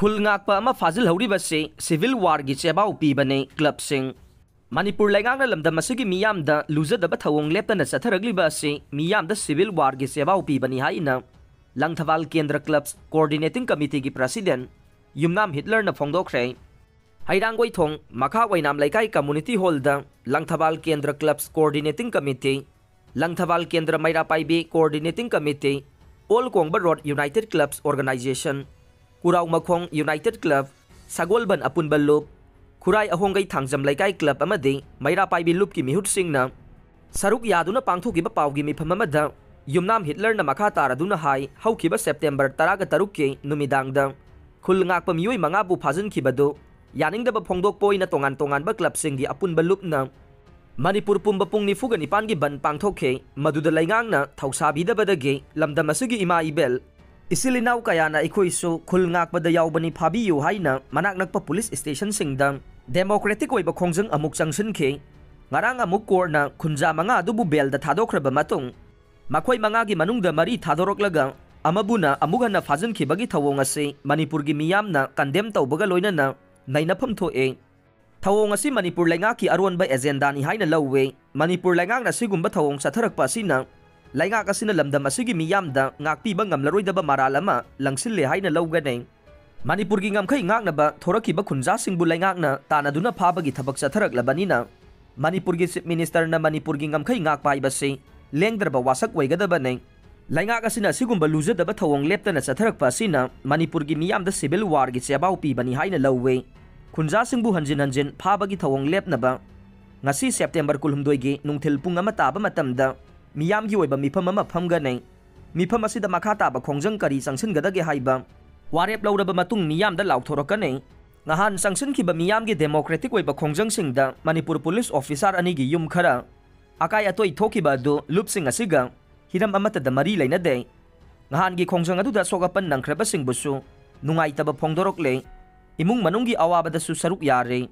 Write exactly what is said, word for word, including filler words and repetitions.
ꯈꯨꯜ ꯉꯥꯛꯄ ꯑꯃ ꯐꯥꯖꯤꯜꯍꯧꯔꯤꯕꯁꯤ civil warꯒꯤ ꯆꯦꯕꯥꯎ ꯄꯤꯕꯅꯤ꯫ ꯀ꯭ꯂꯕꯁꯤꯡ꯫ ꯃꯅꯤꯄꯨꯔ ꯂꯩꯉꯥꯛꯅ ꯂꯝꯗꯝ ꯑꯁꯤꯒꯤ ꯃꯤꯌꯥꯝꯗ ꯂꯨꯖꯗꯕ ꯊꯧꯑꯣꯡ ꯂꯦꯞꯇꯅ ꯆꯠꯊꯔꯛꯂꯤꯕ ꯑꯁꯤ ꯃꯤꯌꯥꯝꯗ civil warꯒꯤ ꯆꯦꯕꯥꯎ ꯄꯤꯕꯅꯤ ꯍꯥꯏꯅ ꯂꯪꯊꯕꯥꯜ ꯀꯦꯟꯗ꯭ꯔ clubs coordinating committeeꯒꯤ president ꯌꯨꯝꯅꯥꯝ ꯍꯤꯠꯂꯔꯅ ꯐꯣꯡꯗꯣꯛꯈ꯭ꯔꯦ꯫ ꯍꯩꯔꯥꯡꯒꯣꯏꯊꯣꯡ ꯃꯈꯥ ꯑꯣꯏꯅꯥꯝ ꯂꯩꯀꯥꯏ community hallꯗ ꯂꯪꯊꯕꯥꯜ ꯀꯦꯟꯗ꯭ꯔ clubs coordinating committee, Langthabal Kendra Meira Paibi coordinating committee, all Kongba road United Clubs Organisation, Kurao Makhong United Club, ꯁꯒꯣꯜꯕꯟ ꯑꯄꯨꯟꯕ ꯂꯨꯞ, ꯈꯨꯔꯥꯏ ꯑꯍꯣꯡꯒꯩ ꯊꯥꯡꯖꯝ ꯂꯩꯀꯥꯏ club ꯑꯃꯗꯤ ꯃꯩꯔꯥ ꯄꯥꯏꯕꯤ ꯂꯨꯞꯀꯤ ꯃꯤꯍꯨꯠꯁꯤꯡꯅ ꯁꯔꯨꯛ ꯌꯥꯗꯨꯅ ꯄꯥꯡꯊꯣꯛꯈꯤꯕ ꯄꯥꯎꯒꯤ ꯃꯤꯐꯝ ꯑꯃꯗ ꯌꯨꯝꯅꯥꯝ ꯍꯤꯠꯂꯔꯅ ꯃꯈꯥ ꯇꯥꯔꯗꯨꯅ ꯍꯥꯏ, ꯍꯧꯈꯤꯕ September ꯇꯔꯥꯒ ꯇꯔꯨꯛꯀꯤ ꯅꯨꯃꯤꯗꯥꯡꯗ ꯈꯨꯜ ꯉꯥꯛꯄ ꯃꯤꯑꯣꯏ ꯃꯉꯥꯕꯨ ꯐꯥꯖꯤꯟꯈꯤꯕꯗꯨ ꯌꯥꯅꯤꯡꯗꯕ ꯐꯣꯡꯗꯣꯛꯄ ꯑꯣꯏꯅ ꯇꯣꯉꯥꯟ ꯇꯣꯉꯥꯟꯕ clubꯁꯤꯡꯒꯤ ꯑꯄꯨꯟꯕ ꯂꯨꯞꯅ ꯃꯅꯤꯄꯨꯔ ꯄꯨꯝꯕ ꯄꯨꯡ ꯅꯤꯐꯨꯒ ꯅꯤꯄꯥꯟꯒꯤ ꯕꯟ ꯄꯥꯡꯊꯣꯛꯈꯤ꯫ ꯃꯗꯨꯗ ꯂꯩꯉꯥꯛꯅ ꯊꯧꯁꯥꯕꯤꯗꯕꯗꯒꯤ ꯂꯝꯗꯝ ꯑꯁꯤꯒꯤ ꯏꯃꯥ ꯏꯕꯦꯜ, ꯏꯆꯤꯜ ꯏꯅꯥꯎ ꯀꯌꯥꯅ ꯑꯩꯈꯣꯏꯁꯨ ꯈꯨꯜ ꯉꯥꯛꯄꯗ ꯌꯥꯎꯕꯅꯤ, ꯐꯥꯕꯤꯌꯨ ꯍꯥꯏꯅ ꯃꯅꯥꯛ ꯅꯛꯄ police stationꯁꯤꯡꯗ democratic ꯑꯣꯏꯕ ꯈꯣꯡꯖꯪ ꯑꯃꯨꯛ ꯆꯪꯁꯤꯟꯈꯤ꯫ ꯉꯔꯥꯡ ꯑꯃꯨꯛ courtꯅ ꯈꯨꯟꯖꯥ ꯃꯉꯥ ꯑꯗꯨꯕꯨ bailꯗ ꯊꯥꯗꯣꯛꯈ꯭ꯔꯕ ꯃꯇꯨꯡ, ꯃꯈꯣꯏ ꯃꯉꯥꯒꯤ ꯃꯅꯨꯡꯗ ꯃꯔꯤ ꯊꯥꯗꯣꯔꯛꯂꯒ ꯑꯃꯕꯨꯅ ꯑꯃꯨꯛ ꯍꯟꯅ ꯐꯥꯖꯤꯟꯈꯤꯕꯒꯤ ꯊꯧꯑꯣꯡ ꯑꯁꯤ ꯃꯅꯤꯄꯨꯔꯒꯤ ꯃꯤꯌꯥꯝꯅ condemn ꯇꯧꯕꯒ ꯂꯣꯏꯅꯅ ꯅꯩꯅꯐꯝ ꯊꯣꯛꯑꯦ꯫ ꯊꯧꯑꯣꯡ ꯑꯁꯤ ꯃꯅꯤꯄꯨꯔ ꯂꯩꯉꯥꯛꯀꯤ ꯑꯔꯣꯟꯕ agendaꯅꯤ ꯍꯥꯏꯅ ꯂꯧꯋꯦ꯫ ꯃꯅꯤꯄꯨꯔ ꯂꯩꯉꯥꯛꯅ ꯑꯁꯤꯒꯨꯝꯕ ꯊꯧꯑꯣꯡ ꯆꯠꯊꯔꯛꯄ ꯑꯁꯤꯅ ꯂꯩꯉꯥꯛ ꯑꯁꯤꯅ ꯂꯝꯗꯝ ꯑꯁꯤꯒꯤ ꯃꯤꯌꯥꯝꯗ ꯉꯥꯛꯄꯤꯕ ꯉꯝꯂꯔꯣꯏꯗꯕ ꯃꯔꯥꯜ ꯑꯃ ꯂꯪꯁꯤꯜꯂꯦ ꯍꯥꯏꯅ ꯂꯧꯒꯅꯤ꯫ ꯃꯅꯤꯄꯨꯔꯒꯤ ꯉꯝꯈꯩ ꯉꯥꯛꯅꯕ ꯊꯣꯔꯛꯈꯤꯕ ꯈꯨꯟꯖꯥꯁꯤꯡꯕꯨ ꯂꯩꯉꯥꯛꯅ ꯇꯥꯟꯅꯗꯨꯅ ꯐꯥꯕꯒꯤ ꯊꯕꯛ ꯆꯠꯊꯔꯛꯂꯕꯅꯤꯅ ꯃꯅꯤꯄꯨꯔꯒꯤ Chief Ministerꯅ ꯃꯅꯤꯄꯨꯔꯒꯤ ꯉꯝꯈꯩ ꯉꯥꯛꯄ ꯍꯥꯏꯕꯁꯤ ꯂꯦꯡꯗ꯭ꯔꯕ ꯋꯥꯁꯛ ꯑꯣꯏꯒꯗꯕꯅꯤ꯫ ꯂꯩꯉꯥꯛ ꯑꯁꯤꯅ ꯑꯁꯤꯒꯨꯝꯕ ꯂꯨꯖꯗꯕ ꯊꯧꯑꯣꯡ ꯂꯦꯞꯇꯅ ꯆꯠꯊꯔꯛꯄ ꯑꯁꯤꯅ ꯃꯅꯤꯄꯨꯔꯒꯤ ꯃꯤꯌꯥꯝꯗ civil warꯒꯤ ꯆꯦꯕꯥꯎ ꯄꯤꯕꯅꯤ ꯍꯥꯏꯅ ꯂꯧꯋꯤ꯫ ꯈꯨꯟꯖꯥꯁꯤꯡꯕꯨ ꯍꯟꯖꯤꯟ ꯍꯟꯖꯤꯟ ꯐꯥꯕꯒꯤ ꯊꯧꯑꯣꯡ ꯂꯦꯞꯅꯕ ꯉꯁꯤ September ꯀꯨꯟꯍꯨꯝꯗꯣꯏꯒꯤ ꯅꯨꯡꯊꯤꯜ ꯄꯨꯡ ꯑꯃ ꯇꯥꯕ ꯃꯇꯝꯗ ꯃꯤꯌꯥꯝꯒꯤ ꯑꯣꯏꯕ ꯃꯤꯐꯝ ꯑꯃ ꯐꯝꯒꯅꯤ꯫ ꯃꯤꯐꯝ ꯑꯁꯤꯗ ꯃꯈꯥ ꯇꯥꯕ ꯈꯣꯡꯖꯪ ꯀꯔꯤ ꯆꯪꯁꯤꯟꯒꯗꯒꯦ ꯍꯥꯏꯕ ꯋꯥꯔꯦꯞ ꯂꯧꯔꯕ ꯃꯇꯨꯡ ꯃꯤꯌꯥꯝꯗ ꯂꯥꯎꯊꯣꯔꯛꯀꯅꯤ꯫ ꯅꯍꯥꯟ ꯆꯪꯁꯤꯟꯈꯤꯕ ꯃꯤꯌꯥꯝꯒꯤ democratic ꯑꯣꯏꯕ ꯈꯣꯡꯖꯪꯁꯤꯡꯗ ꯃꯅꯤꯄꯨꯔ police officer ꯑꯅꯤꯒꯤ ꯌꯨꯝ ꯈꯔ ꯑꯀꯥꯏ ꯑꯇꯣꯏ ꯊꯣꯛꯈꯤꯕ ꯑꯗꯨ ꯂꯨꯞꯁꯤꯡ ꯑꯁꯤꯒ ꯍꯤꯔꯝ ꯑꯃꯠꯇꯗ ꯃꯔꯤ ꯂꯩꯅꯗꯦ꯫ ꯅꯍꯥꯟꯒꯤ ꯈꯣꯡꯖꯪ ꯑꯗꯨꯗ ꯑꯁꯣꯛ ꯑꯄꯟ ꯅꯪꯈ꯭ꯔꯕꯁꯤꯡꯕꯨꯁꯨ ꯅꯨꯡꯉꯥꯏꯇꯕ ꯐꯣꯡꯗꯣꯔꯛꯂꯦ꯫ ꯏꯃꯨꯡ ꯃꯅꯨꯡꯒꯤ ꯑꯋꯥꯕꯗꯁꯨ ꯁꯔꯨꯛ ꯌꯥꯔꯦ꯫